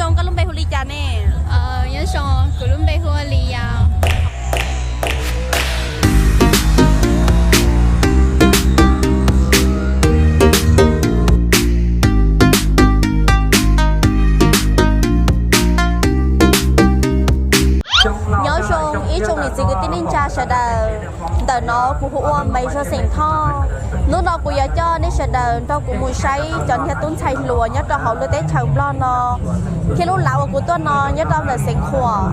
Zoo, koj lub npe hu li cas ne? Nyob zoo, kuv lub npe hu ua Li Yas. Nyob zoo ib tsoom niam txiv kwv tij neej tsa sawv daws, ntawm no kuv hu ua Maiv Zog xeem Thoj. Hnub no kuv yuav coj nej sawv daws nrog kuv mus saib cov niag tub ntxhais hluas nyob rau hauv lub teb chaws Nplog no thiab lub lav uas kuv tuaj no nyob rau ntawm xeev Khuam.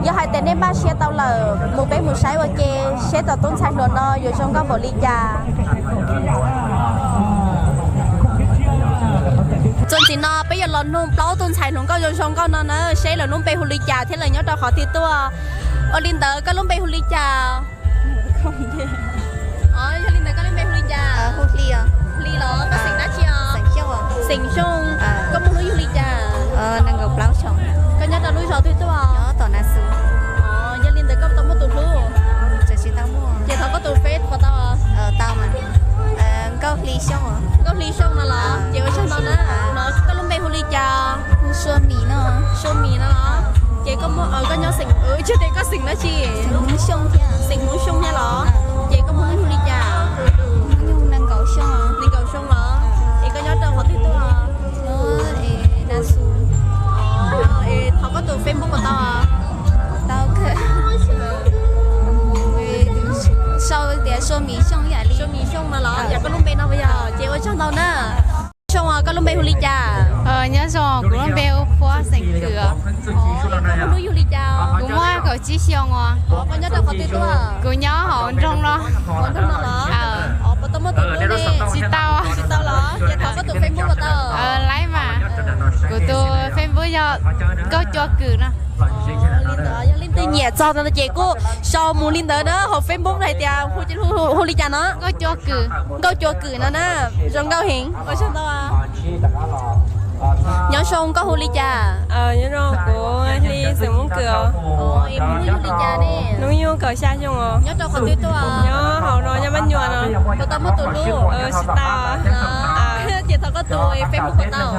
Yog hais tias nej npaj siab tau lawm, mus peb mus saib ua ke seb cov tub ntxhais hluas no yuav zoo nkauj npaum li cas. Txuas ntxiv no peb yuav los nug plaub tug ntxhais hluas nkauj zoo zoo nkauj no na seb lawv lub npe hu li cas thiab lawv nyob rau qhov twg tuaj. Ua li ntawd koj lub npe hu li cas? Yog li ntawd koj lub npe hu li cas? Hli los? Koj xeem dab tsi os? Xeem Xyooj. Koj muaj hnub nyoog li cas? Koj nyob rau lub zos twg tuaj? Yog li ntawd koj tau muaj tus hlub? Ces thov koj tus Face puas tau? Nkauj Hli Xyooj no los? Ces ua tsaug ntau na. No koj lub npe hu li cas? Sua Mis no los? Ces koj nyob xeem, koj xeem dab tsi? Xeem Hmoob Xyooj thiab los? Ces koj muaj hnub nyoog li cas? Nees nkaum xyoo los? Es koj nyob rau qhov twg tuaj? Thov koj tus Facebook puas tau? Sau tias Sua Mis Xyooj ib yam li. Sua Mis Xyooj no los? Yog koj lub npe no puas yog? Ces ua tsaug ntau na. Xyooj, koj lub npe hu li cas? Nyob zoo, kuv lub npe hu Phuab xeem Kws. Koj muaj hnub nyoog li cas? Kuv muaj kaum tsib xyoo os. Koj nyob rau qhov twg tuaj? Kuv nyob hauv nroog no. Hauv nroog no los? Puas tau muaj tus hlub ne? Tsis tau. Tsis tau los? Ces thov koj tus Facebook puas tau? Laib mas. Kuv tus Facebook yog Nkauj Cua Kws no. Yog leej twg nyiam txog no ces kuj sau mus li ntawd na, hauv Facebook hais tias hu li cas no? Nkauj Cua Kws. Nkauj Cua Kws no na, zoo nkauj heev. Ua tsaug ntau. Nyob zoo, koj hu li cas? Nyob zoo, kuv Hli xeem Hmoob Kws. Es hnub nyoog li cas ne? Hnub nyoog kaum xya xyoo os. Nyob rau qhov twg tuaj? Nyob hauv no, nyob Mab Nyuam no. Puas tau muaj tus hlub? Tsis tau. Ces thov koj tus Facebook puas tau?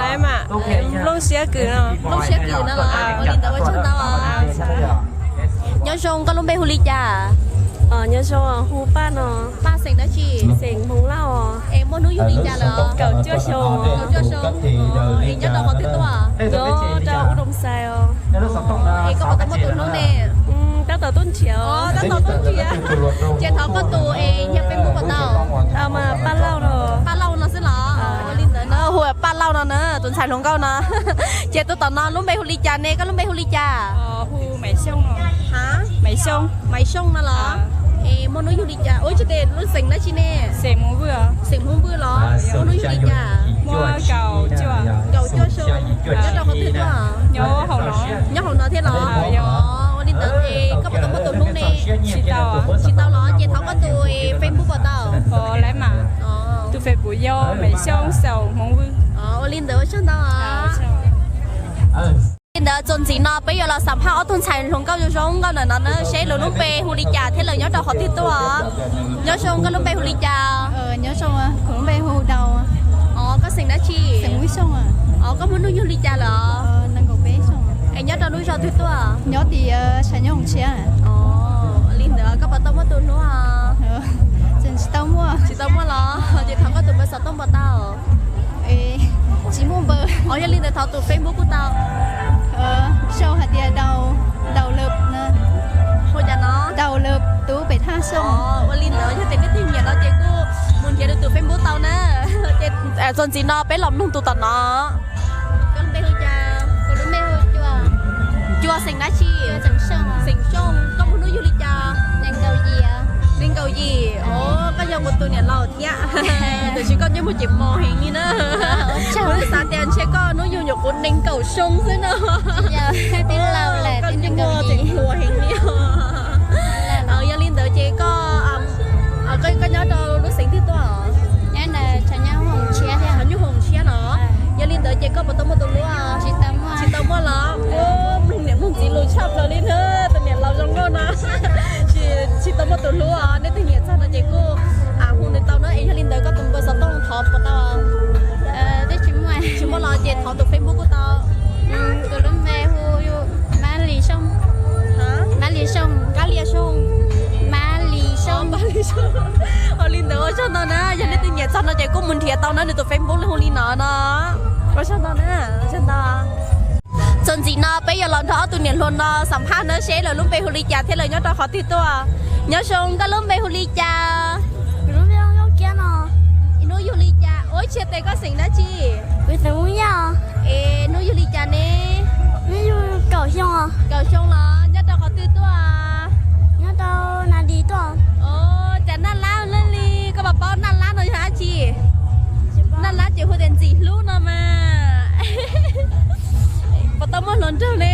Laib mas. Nplooj Siab Kws no. Nplooj Siab Kws no los? Ua li ntawd ua tsaug ntau os. Nyob zoo, koj lub npe hu li cas? Nyob zoo, hu Paj no. Paj xeem dab tsi? Xeem Hmoob Lauj os. Es muaj hnub nyoog li cas lawm? Kaum cuaj xyoo. Kaum cuaj xyoo. Es nyob rau qhov twg tuaj? Nyob rau Ub Doo Xais os. Es koj puas tau muaj tus hlub ne? Tab tom tuaj nrhiav. Tab tom tuaj nrhiav. Ces thov koj tus es yog Facebook puas tau? Paj Lauj no. Paj Lauj no xwb los? Ua li ntawd na, hu Paj Lauj no na, tus ntxhais hluas nkauj no. Ces tus tom no lub npe hu li cas ne? Koj lub npe hu li cas? Hu Maiv Xyooj no. Maiv Xyooj no los? Es muaj hnub nyoog li cas? Ua tsis tes lub xeem dab tsi ne? Xeem Hmoob Vwj los? Muaj hnub nyoog li cas? Kaum cuaj xyoo. Nyob rau qhov twg tuaj? Nyob hauv no thiab los? Ua li ntawd es koj puas tau muaj tus hlub ne? Tsis tau los? Ces thov koj tus Facebook puas tau? Tus Facebook yog Maiv Xyooj xeem Hmoob Vwj. Ua li ntawd ua tsaug ntau. Li ntawd txuas ntxiv no peb yuav los xam phaj ob tug ntxhais hluas nkauj zoo zoo nkauj ntawm no na seb lawv lub npe hu li cas thiab lawv nyob rau qhov twg tuaj. Nyob zoo, koj lub npe hu li cas? Nyob zoo, kuv lub npe hu Dau. Os, koj xeem dab tsi? Xeem Hmoob Xyooj. Os, koj muaj hnub nyoog li cas lawm? Es nyob rau lub zos twg tuaj? Nyob tim Tshav Nyob Hoom Tshiab. Li ntawd koj puas tau muaj tus hlub? Tsis tau muaj. Tsis tau muaj los? Ces thov koj tus npawb xov tooj puas tau? Tsis muaj npawb. Os, yog li ntawd thov tus Facebook kuj tau. Sau hais tias Dau Lawm no. Hu cas no? Dau Lawm Tub Pem Thaj Xyooj. Ua li ntawd yog tias nej twg nyiam no ces kuj mus nrhiav tus Facebook tau na. Ces txuas ntxiv no peb los mloog tus tom no. Koj lub npe hu cas? Kuv lub npe hu Cua. Cua xeem dab tsi? Xeem Xyooj. Koj muaj hnub nyoog li cas? Nees nkaum yim. Nees nkaum yim. Os, koj yog kuv tus niam laus thiab. Tiam sis koj ntsej muag tseem mos heev li na. Kuv xav tias ntshe koj hnub nyoog nyuam qhuav nees nkaum xyoo xwb no. Koj ntsej muag tseem hluas heev li. Yog li ntawd ces koj, koj nyob rau lub xeev twg tuaj? Tshav Nyob Hoom Tshiab los? Yog li ntawd ces koj puas tau muaj tus hlub? Tsis tau muaj los? Mloog niam mloog txiv lus tshaj plaws li na, tus niam laus zoo nkauj no. Tsis tau muaj tus hlub os, nej twg nyiam txog no ces kuj hu nws tau na. Es yog li ntawd koj tus npawb xov tooj thov puas tau? Tsis muaj los ces thov tus Facebook kuj tau. Txuas ntxiv no peb yuav los nrog ob tug niam hluas no xam phaj na seb lawv lub npe hu li cas thiab lawv nyob rau qhov twg tuaj. Nyob zoo, koj lub npe hu li cas? Hnub yug li cas? Ua tshia tes koj xeem dab tsi? Es hnub yug li cas ne? Kaum xyoo los nyob rau qhov twg tuaj? Cas Naj Lab laj li, koj puas paub Naj Lab no yog dab tsi? Naj Lab ces hu tias Ntxim Hlub no mas. Puas tau muaj hluas nraug ne?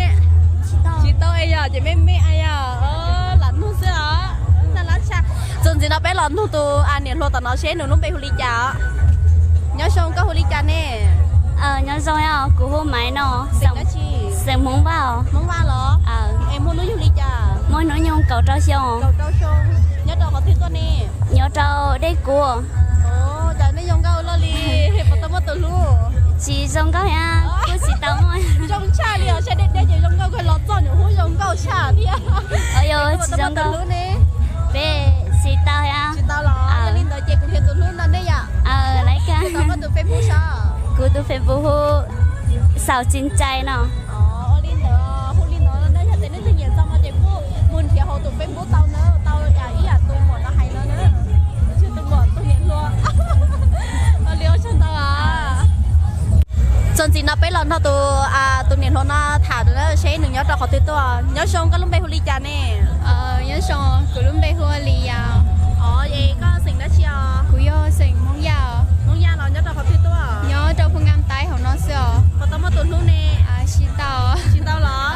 Tsis tau es yog ces me me yog lam nug xwb os. Naj Lab tshaj. Txuas ntxiv no peb los nug tus niam hluas tom no seb nws lub npe hu li cas os. Nyob zoo, koj hu li cas ne? Nyob zoo, kuv hu Maiv no. Xeem Hmoob Vaj. Hmoob Vaj los? Es muaj hnub yug li cas? Muaj hnub nyoog kaum rau xyoo. Kaum rau xyoo. Nyob rau qhov twg tuaj ne? Nyob rau Dej Kuv. Cas nej zoo nkauj luaj li, puas tau muaj tus hlub? Tsis zoo nkauj thiab, kuj tsis tau muaj. Zoo tshaj li os, saib deb deb ces zoo nkauj kawg, los txog nyuam hub zoo nkauj tshaj thiab. Tsis zoo nkauj. Peb tsis tau thiab. Tsis tau los? Yog li ntawd ces kuv nrhiav tus hlub no nej yom. Laiv kag. Koj tus Facebook saib. Kuv tus Facebook hu Xaus Tsis Ntsais no. Ua li ntawd, hu li no na, yog tias leej twg nyiam txog no ces kuj mus nrhiav hauv tus Facebook tau na, tau ib yam tus muam no hais no na. Tus muam tus niam hluas. Ua li ua tsaug ntau. Txuas ntxiv no peb los nrog tus, tus niam hluas no tham seb nws nyob rau qhov twg tuaj. Nyob zoo, koj lub npe hu li cas ne? Nyob zoo, kuv lub npe hu ua Li Yas. Es koj xeem dab tsi os? Kuv yog xeem Hmoob Yaj. Hmoob Yaj los nyob rau qhov twg tuaj? Nyob rau Phu Nkam Taib hauv no xwb os. Puas tau muaj tus hlub ne? Tsis tau. Tsis tau los?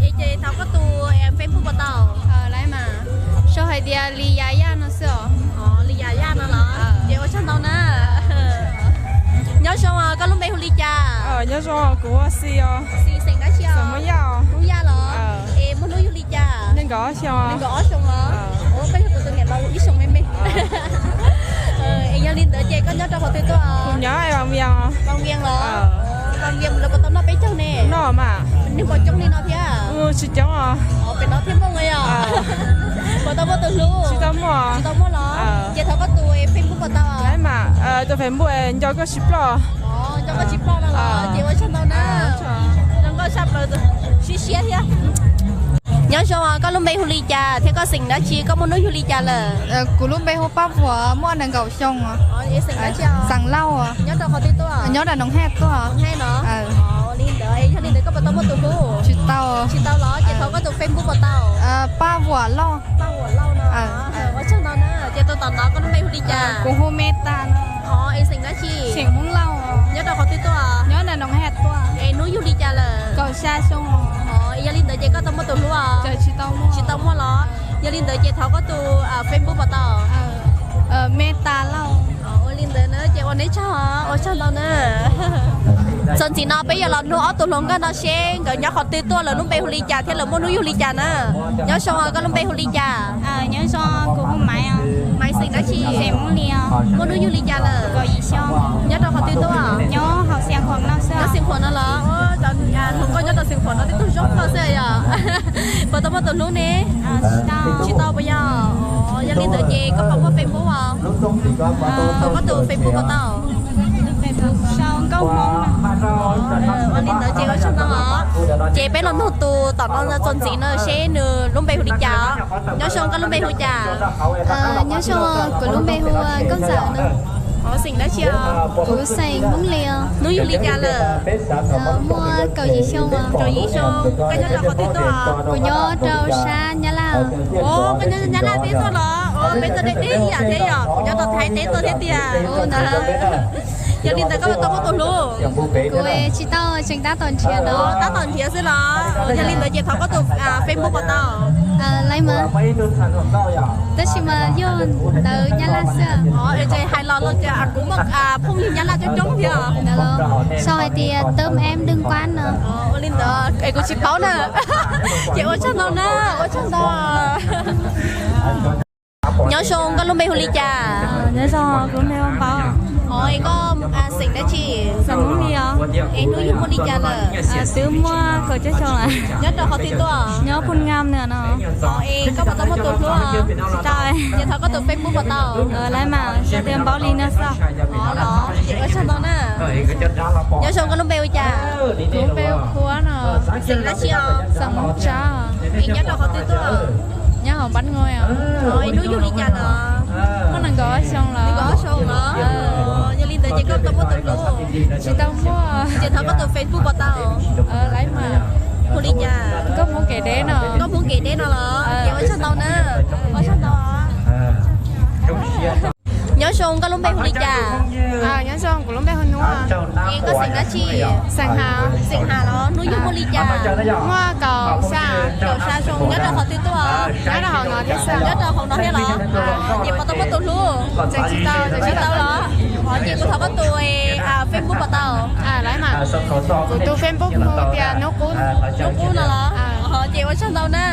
Es ces thov koj tus Facebook puas tau? Laiv mas, sau hais tias Li Yas Yaj no xwb os. Li Yas Yaj no los? Ces ua tsaug ntau na. Nyob zoo, koj lub npe hu li cas? Nyob zoo, kuv hu Xi os. Xi xeem dab tsi os? Xeem Hmoob Yaj. Hmoob Yaj los? Es muaj hnub yug li cas? Nees nkaum ob xyoo. Nees nkaum ob xyoo los? Koj yog kuv tus niam laus ib xyoo me me. Es yog li ntawd ces koj nyob rau qhov twg tuaj? Kuv nyob Vaj Vias. Vaj Vias los? Vaj Vias lawv puas tau noj peb caug ne? Noj mas. Neeg puas coob li no thiab? Tsis coob os. Pem no thiaj muaj yom? Puas tau muaj tus hlub? Tsis tau muaj. Tsis tau muaj los? Ces thov koj tus Facebook puas tau? Laiv mas, tus Facebook Nco Koj Tsis Ploj. Nco Koj Tsis Ploj no los? Ces ua tsaug ntau na. Zoo nkauj tshaj plaws, siab siab thiab. Nyob zoo, koj lub npe hu li cas thiab koj xeem dab tsi, koj muaj hnub yug li cas lawm? Kuv lub npe hu Paj Vuam, muaj nees nkaum xyoo. Xeem Lauj. Nyob rau Noov Haj tuaj. Li ntawd, yog li ntawd koj puas tau muaj tus hlub? Tsis tau. Tsis tau los? Ces thov koj tus Facebook puas tau? Paj Vuam Lauj. Paj Vuam Lauj no. Ua tsaug ntau na. Ces tus tom no koj lub npe hu li cas? Kuv hu Meta no. Es xeem dab tsi? Xeem Hmoob Lauj. Nyob rau qhov twg tuaj? Nyob Noov Haj tuaj. Es hnub yug li cas lawm? Kaum xya xyoo. Yog li ntawd ces koj tau muaj tus hlub? Tsis tau muaj. Tsis tau muaj los? Yog li ntawd ces thov koj tus Facebook puas tau? Meta Lauj. Ua li ntawd na, ces ua neb tsaug, ua tsaug ntau na. Txuas ntxiv no peb yuav los nug ob tug hluas nkauj no seb nkawd nyob qhov twg tuaj, lawv lub npe hu li cas thiab lawv muaj hnub yug li cas na. Nyob zoo, koj lub npe hu li cas? Nyob zoo, kuv hu Maiv. Maiv xeem dab tsi? Xeem Hmoob Lis. Muaj hnub yug li cas lawm? Kaum yim xyoo. Nyob rau qhov twg tuaj? Nyob hauv Xia Khuam no xwb. Nyob Xia Khuam no los? Hluas nkauj nyob rau Xia Khuam no tib tug zoo kawg xwb yom. Puas tau muaj tus hlub ne? Tsis tau puas yog? Yog li ntawd ces koj puas muaj Facebook os? Thov koj tus Facebook puas tau? Ua li ntawd ces ua tsaug ntau os. Ces peb los nug tus tom no txuas ntxiv no seb nws lub npe hu li cas. Nyob zoo, koj lub npe hu cas? Nyob zoo, kuv lub npe hu Nkauj Ntxawm no. Xeem dab tsi? Kuv xeem Hmoob Lis. Hnub yug li cas lawm? Muaj kaum yim xyoo. Kaum yim xyoo. Koj nyob rau qhov twg tuaj? Kuv nyob rau sab Nyab Laj. Koj nyob Nyab Laj teb tuaj los? Peb tuaj deb deb ib yam thiab yom, kuv nyob rau Thaib teb tuaj thiab tiag. Yog li ntawd koj puas tau muaj tus hlub? Kuv tsis tau, tseem tab tom nrhiav no. Tab tom nrhiav xwb los? Yog li ntawd ces thov koj tus Facebook puas tau? Laiv mas. Tab sis mas yog ntawv Nyab Laj xwb. Ces hais los los tias kuv muaj phooj ywg Nyab Laj coob coob thiab. Sau hais tias tub em đương quan no. Ua li ntawd es kuv tsis paub na. Ces ua tsaug ntau na, ua tsaug ntau. Nyob zoo, koj lub npe hu li cas? Nyob zoo, kuv lub npe hu Npaub. Es koj xeem dab tsi? Xeem Hmoob Lis os. Es hnub yug muaj li cas lawm? Twb muaj kaum cuaj xyoo lawm. Nyob rau qhov twg tuaj? Nyob Phu Ngam no. Es koj puas tau muaj tus hlub? Tsis tau. Ces thov koj tus Facebook puas tau? Laiv mas, tias npaum li no xwb. Los ces ua tsaug ntau na. Nyob zoo, koj lub npe hu li cas? Kuv lub npe hu Khuab no. Xeem dab tsi os? Xeem Hmoob Tsab. Es nyob rau qhov twg tuaj? Nyob hauv Npab Nyuj. Es hnub yug li cas lawm? Muaj nees nkaum ob xyoo los. Nees nkaum ob xyoo los? Yog li ntawd ces koj tau muaj tus hlub? Tsis tau muaj. Ces thov koj tus Facebook puas tau? Laiv mas. Hu li cas? Nkauj Hmoob Kev Deb no. Nkauj Hmoob Kev Deb no los? Ces ua tsaug ntau na. Ua tsaug ntau. Nyob zoo, koj lub npe hu li cas? Nyob zoo, kuv lub npe hu Nuaj. Es koj xeem dab tsi? Xeem Has. Xeem Has los? Hnub yug muaj li cas? Muaj kaum xya. Kaum xya xyoo. Nyob rau qhov twg tuaj? Nyob rau hauv no thiab xwb. Nyob rau hauv no thiab los? Ces puas tau muaj tus hlub? Tseem tsis tau. Tseem tsis tau los? Ces kuv thov koj tus Facebook puas tau? Laiv mas. Kuv tus Facebook hu tias Nuj Qub. Nuj Qub no los? Ces ua tsaug ntau na.